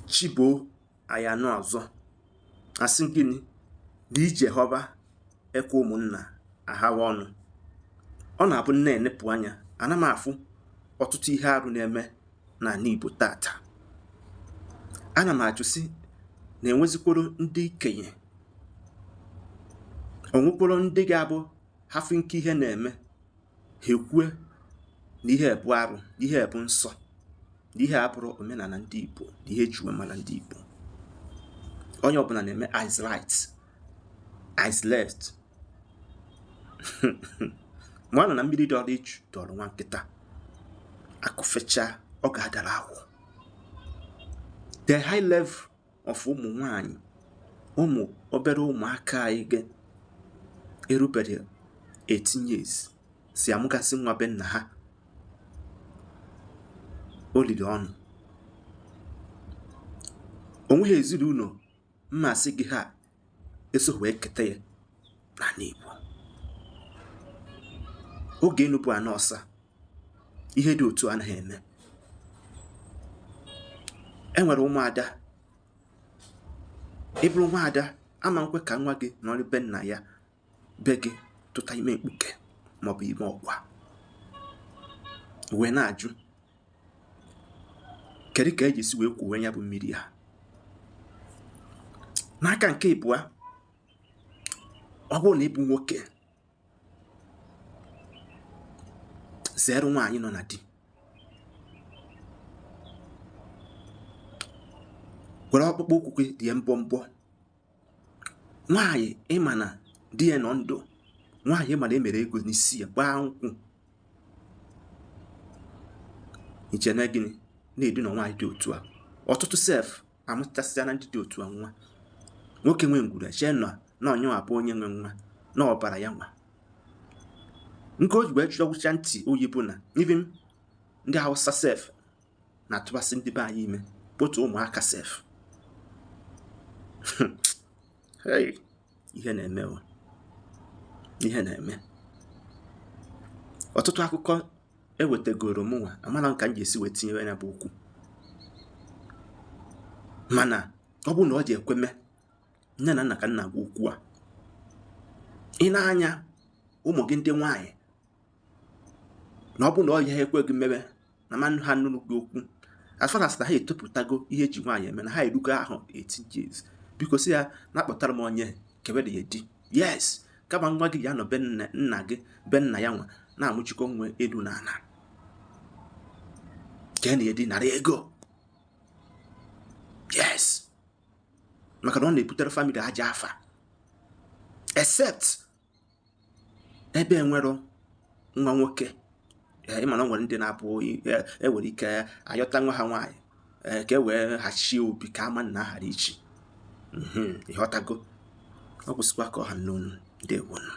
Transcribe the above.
Chibo anyị anụ ọzọ. Asị gịnị na ije họba ekwe ụmụnna ahawa ọnụ. Ọ na-abụ nne enepụ anya, ana m afụ ọtụtụ ihe arụ na-eme n'ala Igbo tata. Ana m ajụ sị na enwezikworo ndị ikenye, onwekworo ndị ga-abụ hafụ nke ihe na-eme ha ekwue na ihe bụ arụ, na ihe bụ nsọ, na ihe abụrụ omenala ndị Igbo, na ihe eji wee mara ndị Igbo. Onye ọbụla na-eme eyes right, eyes left. Ma ọ nọ na mmiri dọrọ iju dọrọ nwa nkịta, akụ fechaa ọ ga-adara awụ. The high level of ụmụ nwanyị, ụmụ obere ụmụaka anyị ga erubere 18 years si amụgasị nwa be nna ha, o liri ọnụ. O nweghị ezinụlọ mma asị gị ha eso wee keta ya n'ala Igbo. Oge enu bụ anọ ọsa, ihe dị otu anaghị eme. E nwere ụmụada. Ị bụrụ nwaada, ama nkwe ka nwa gị nọrọ be nna ya be gị tụta ime mkpuke maọbụ ime ọkwa. Wee na-ajụ kedu ka eji esi wee kwuwe ya bụ mmiri a. N'aka nke ịbụa, ọ bụrụ na ị bụ nwoke, zere nwaanyị nọ na di. Were ọkpụkpụ ụkwụ gị dị mbọ mbọ. Nwaanyị ịma na di ya nọ ndụ, nwaanyị ịma na emere ego n'isi ya, gbaa nkwụ, iche na gịnị na-edina nwaanyị dị otu a. Ọtụtụ sef amụtasịa na ndị dị otu a nwa. Nwoke nwe ngwuru eche na onye abụ onye nwe nwa na ọbara ya nwa. Nke o ji wee chọgwụcha ntị oyi bụ na even ndị Hausa sef na-atụbasị ndị be anyị ime, kpotu ụmụaka sef. Hey, ihe na-eme o. Ihe na-eme. Ọtụtụ akụkọ ewetagoro mụnwa, amara m ka m ga-esi wee tinyewe ya bụ okwu. Mana ọ bụrụ na ọ dị ekweme, nne na nna ka nna gwa okwu a. Ị na-anya ụmụ gị ndị nwaanyị na ọ bụrụ na ọ ya ekwe gị mebe na ma ha nụrụ gị okwu, as far as na ha etopụtago ihe eji nwaanyị eme na ha erugo ahụ 18 years, biko sị ya na-akpọtara m onye kewere ya di. Yes, kama nwa gị ya nọ be nna gị be nna ya nwa na-amụchikọ nwe elu na ala, kee na ya di, nara ego. Yes, maka na ọ na-ebutere family aja afa, except ebe enwero nwa nwoke. Ịma na o nwere ndị na-abụ enwere ike ayọta nwa ha nwaanyị ka e wee hachie obi ka ama nna ghara ichi. Ịghọtago? Ọ kwụsịkwa ka ọha n'onu. Ndewonu.